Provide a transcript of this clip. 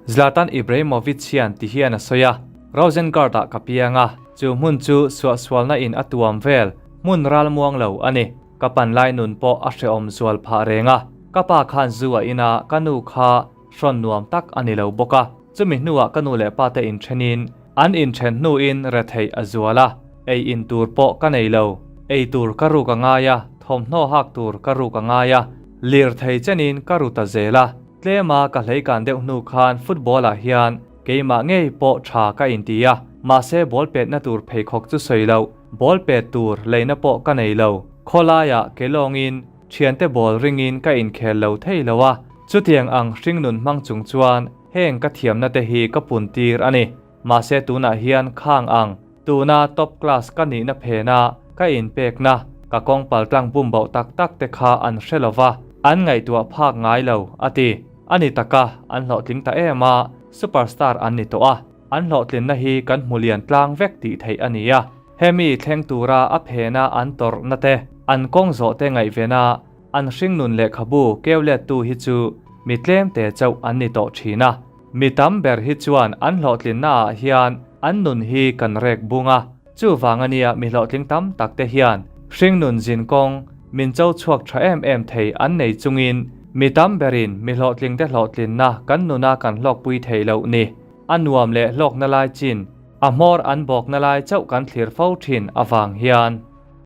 Zlatan Ibrahimovic hian ti hian a sawi a, Rosengard-ah ka piang a, chu hmun chu suahsualna in a tuam vel hmun ralmuang lo a ni. Ka panlai nun pawh a hrehawm zual phah reng a, ka pa khan zu a in a, ka nu kha hrawn nuam tak a ni lo bawk a. Chumi hnuah ka nu leh pa te inthenin an inthen hnuin retheih a zual a, ei in tur pawh ka nei lo. Ei tur ka ruk a ngai a, thawmhnaw hak tur ka ruk a ngai a, lirthei chenin ka ru ta zel a. Tlema ka hleikan deuh hnu khan football-ah hian keimah ngei pawh tha ka inti a, mahse ball petna tur pheikhawk chu sawi loh, ball pet tur leina pawh ka nei lo. Khawlaiah ke lawngin thiante ball ringin ka inkhel lo thei lo a, chutiang ang hringnun hmang chung chuan heng ka thiamna te hi ka pun tir a ni. Mahse tunah hian khang ang, tuna top class ka nihna phena ka inpekna, ka kawng paltlang bum bauh tak tak te kha an hre lo va, an ngaihtuah phak ngai lo, a ti. A ni taka, an hlawhtling ta em a, superstar an ni tawh a, an hlawhtlinna hi kan hmu lian tlang vek tih theih a ni a. Hemi thleng tura a phena an tawrhna te, an kawng zawh te ngaihvena an hringnun lehkhabu keu lettu hi chu mi tlem te chauh an ni tawh thin a. Mi tam ber hi chuan an hlawhtlinna ah hian an nun hi kan rek bung a, chuvang ania mi hlawhtling tam tak te hian hringnun zin kawng min cho chhuak tha em em thei an nei chungin mi tam berin mi hlawhtling te hlawhtlinna kan nuna kan hlawkpui thei loh ni. A nuam leh hlawkna lai chin, a hmawr an bawkna lai chauh kan thlir fo thin avang hian.